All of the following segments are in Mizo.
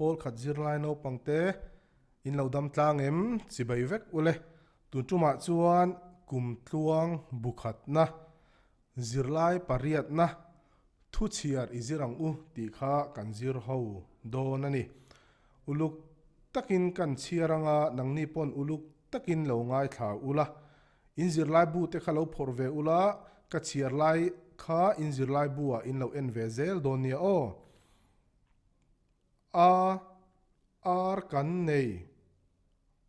Pawl khat zirlai naupang te in lo dam tlang em? Chibai vek ule. Tun tumah chuan kum tluang bu khatna, zirlai pariatna, thu chhiar i zir ang u tih kha kan zir ho dawn a ni. Uluk takin kan chhiar anga nangni pawn uluk takin lo ngaithla ula. In zirlai bu te kha lo phawrh ve ula, ka chhiar lai kha in zirlai bu ah in lo en ve zel dawn nia aw. A, ar kan nei,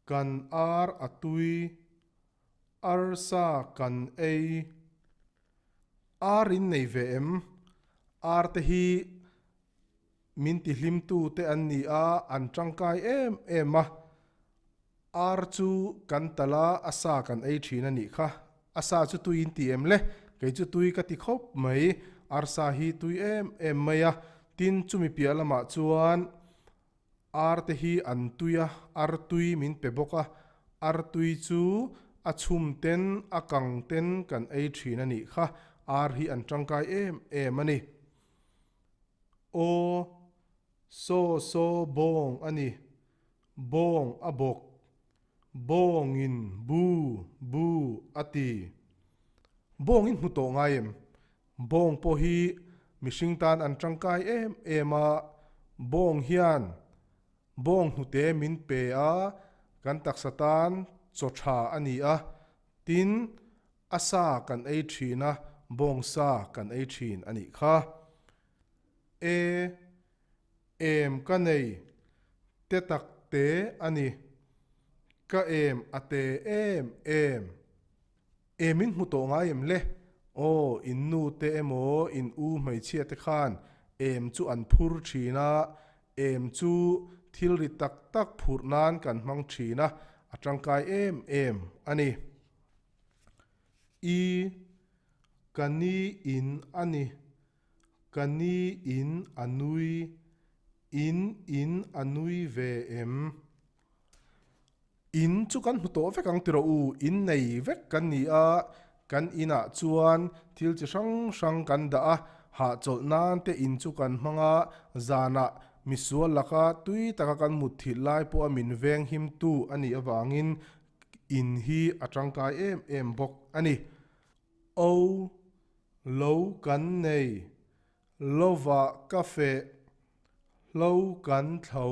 kan ar a tui, arsa kan ei. Ar in nei ve em? Ar te hi Min tihlimtu te an ni a, an tangkai em em a. Ar chu kan talh a, a sa kan ei thin a nih kha. A sa chu tui in ti em le? Kei chu tui ka ti khawp mai. Arsa hi tui em em mai a. Tin, chumi piah lamah chuan ar te hi an tui a, ar tui min pe bawk a. Ar tui chu a chhum ten, a kang ten kan ei thin a nih kha. Ar hi an tangkai em em a ni. Aw, saw saw bawng a ni. Bawng a bawk. Bawngin bu bu a ti. Bawngin hmu tawh ngai em? Bawng pawh hi mihring tan an tangkai em em a, bawng hian bawng hnute min pe a, kan taksa tan chaw tha a ni a, tin, A sa kan ei thin a, bawng sa kan ei thin a nih kha. E, em ka nei, te tak te a ni. Ka em a te em em. Em in hmu tawh ngai em le? Aw, in nu te emaw in u hmeichhia te khan em chu an phur thin a, em chu thil ri tak tak phurh nan kan hmang thin a, a tangkai em em a ni. I, ka ni in a ni. Ka ni in a nui. In in a nui ve em? In chu kan hmu tawh vek ang tiraw u, in nei vek kan ni a, kan inah chuan thil chi hrang hrang kan dah a, hahchawlh nan te in chu kan hmang a, zanah misual laka tui taka kan mut thilh lai pawha min veng himtu a nih avangin In hi a tangkai em em bawk a ni. O, lo kan nei, lovah ka feh, hlo kan thlo.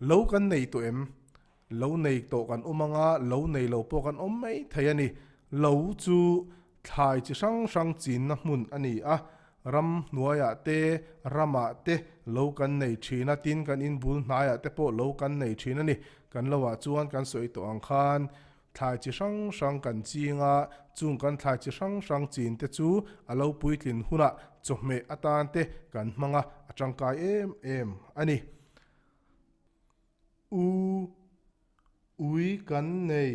Lo kan nei tawh em? Lo nei tawh kan awm anga lo nei lo pawh kan awm mai thei a ni. Lo chu thlai chi hrang hrang chinna hmun a ni a, Ram hnuaiah te, ramah te lo kan nei thin a, tin kan inbul hnaiah te pawh lo kan nei thin a ni. Kan loah chuan kan sawi tawh ang khan thlai chi hrang hrang kan ching a, chung kan thlai chi hrang hrang chin te chu a lo puitlin hunah chawhmeh atan te kan hmang a, a tangkai em em a ni. U, ui kan nei,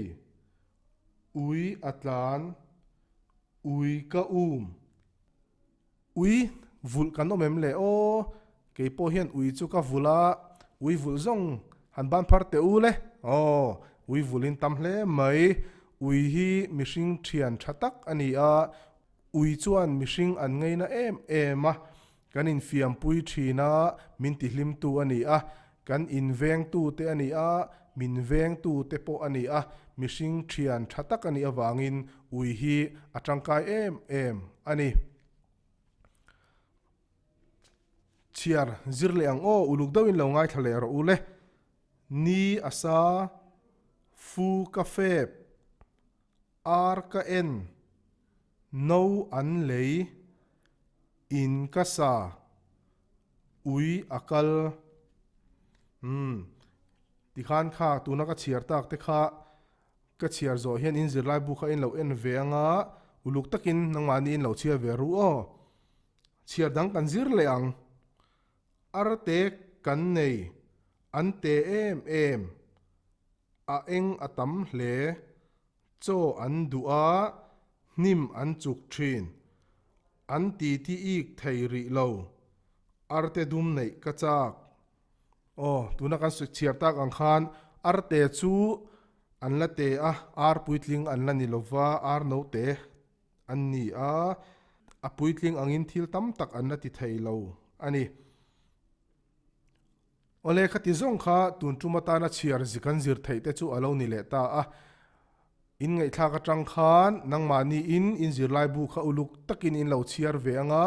ui a tlan, Ui ka um. Ui vulh kan awm em le aw, kei pawh hian ui chu ka vulh a, ui vulh zawng han ban phar teh u le aw, ui vulh in tam hle mai, ui hi mihring thian tha tak a ni a, ui chuan mihring an ngaina em em a, Kan infiampui thin a, min tihlimtu a ni a, kan invengtu te a ni a, min vengtu te pawh a ni a, mihring thian tha tak a nih avangin ui hi a tangkai em em a ni. Chhiar zir leh ang aw, uluk deuhin lo ngaithla leh rawh u le. Ni a sa, fu ka fep, ar ka en, no an lei, In ka sa, ui a kal. Umm, tikhan kha tuna ka chhiar tak te kha ka chhiar zawh hian in zirlai bu kha in lo en ve anga uluk takin nangmahni in lo chhiar ve ru aw. Chhiar dang kan zir leh ang. Arte kan nei, an te em em, a eng a tam hle. Chaw an duh a, hnim an chuk thin. An titi ik thei rih lo. Arte dum neih ka chak. Aw, tuna kan chhiar tak ang khan arte chu an la te a, ar puitling an la ni lo va, ar note an ni a, a puitling angin thil tam tak an la ti thei lo a ni. Awle khati zawng kha tun tum atana chhiar zik an zir theih te chu a lo ni leh ta a. In ngaihthlak atang khan nangmahni in in zirlai bu kha uluk takin in lo chhiar ve anga,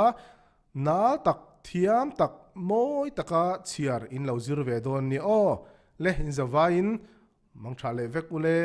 nal tak, thiam tak, mawi taka chhiar in lo zir ve dawn nia aw. Le in zavaiin mangtha leh vek ule.